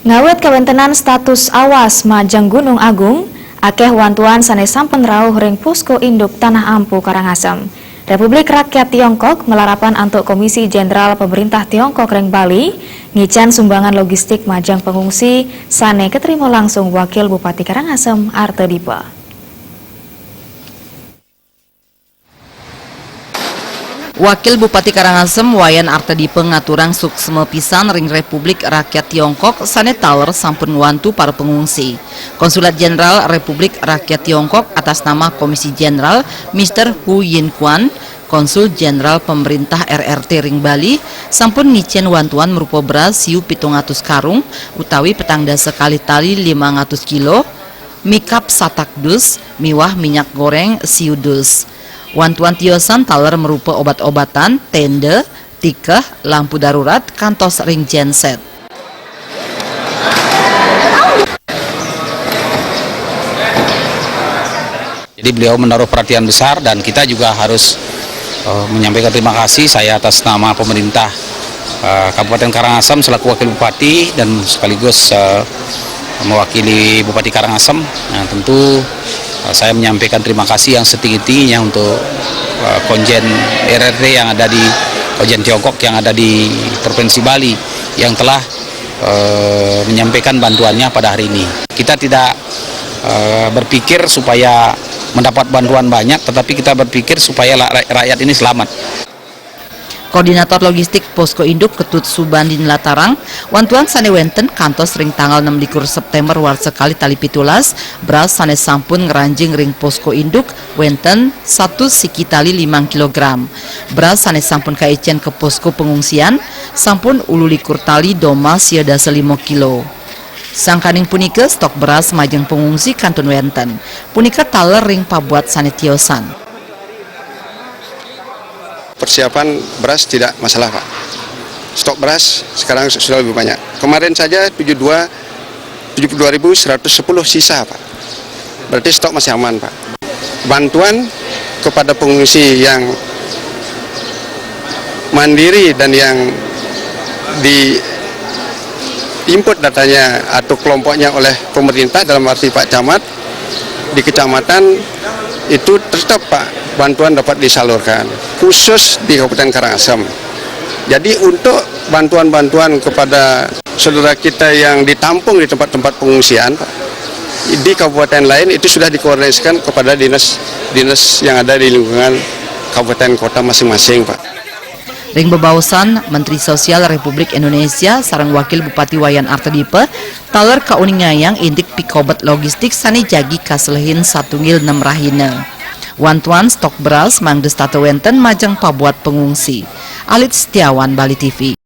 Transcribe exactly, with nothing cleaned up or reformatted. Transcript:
Ngawit kawéntenan status awas majeng Gunung Agung, akéh wantuan sané sampun rauh ring Posko Induk Tanah Ampu Karangasem. Republik Rakyat Tiongkok malarapan antuk Komisi Jenderal Pemerintah Tiongkok ring Bali, ngicén sumbangan logistik majeng pengungsi sané katrima langsung Wakil Bupati Karangasem Arta Dipa. Wakil Bupati Karangasem Wayan Arta Dipa ngaturang suksma pisan ring Republik Rakyat Tiongkok sané taler sampun ngwantu para pengungsi. Konsulat Jenderal Republik Rakyat Tiongkok atas nama Komisi Jenderal Mister Hu Yinquan, Konsul Jenderal Pemerintah R R T ring Bali, sampun ngicén wantuan marupa beras siu pitung atus karung utawi petang dasa kalih tali limang atus kilo, makeup satak dus, miwah minyak goréng siu dus. Wantuan tiosan taler marupa obat-obatan, ténda, tikeh, lampu darurat, kantos ring genset. Jadi beliau menaruh perhatian besar dan kita juga harus, eh, menyampaikan terima kasih saya atas nama pemerintah, eh, Kabupaten Karangasem selaku Wakil Bupati dan sekaligus, eh, mewakili Bupati Karangasem. Nah, tentu, eh, saya menyampaikan terima kasih yang setinggi-tingginya untuk, eh, Konjen R R T yang ada di, Konjen Tiongkok yang ada di Provinsi Bali yang telah, eh, menyampaikan bantuannya pada hari ini. Kita tidak, eh, berpikir supaya mendapat bantuan banyak, tetapi kita berpikir supaya la-, ra-, rakyat ini selamat. Koordinator Logistik Posko Induk Ketut Subandi nlatarang, wantuan sané wénten kantos ring tanggal enam likur September warsa kalih tali pitulas, beras sané sampun ngranjing ring Posko Induk wénten satus siki tali limang kilogram. Beras sané sampun kaicén ka posko pengungsian sampun ulu likur tali doma sia dasa lima kilo. Sangkaning punika, stok beras majeng pengungsi kantun wénten. Punika taler ring pabuat sané tiosan. Persiapan beras tidak masalah, Pak. Stok beras sekarang sudah lebih banyak. Kemarin saja tujuh dua, tujuh puluh dua ribu seratus sepuluh sisa, Pak. Berarti stok masih aman, Pak. Bantuan kepada pengungsi yang mandiri dan yang di input datanya atau kelompoknya oleh pemerintah, dalam arti Pak Camat, di kecamatan itu tetap, Pak, bantuan dapat disalurkan, khusus di Kabupaten Karangasem. Jadi untuk bantuan-bantuan kepada saudara kita yang ditampung di tempat-tempat pengungsian, Pak, di kabupaten lain itu sudah dikoordinasikan kepada dinas-dinas yang ada di lingkungan kabupaten kota masing-masing, Pak. Ring bebaosan, Menteri Sosial Republik Indonesia sareng Wakil Bupati Wayan Artadipa taler kauningayang indik pikobet logistik sané jagi kaselehin satunggil nem rahina. Wantuan stok beras mangda setata wénten majeng pabuat pengungsi. Alit Setiawan, Bali T V.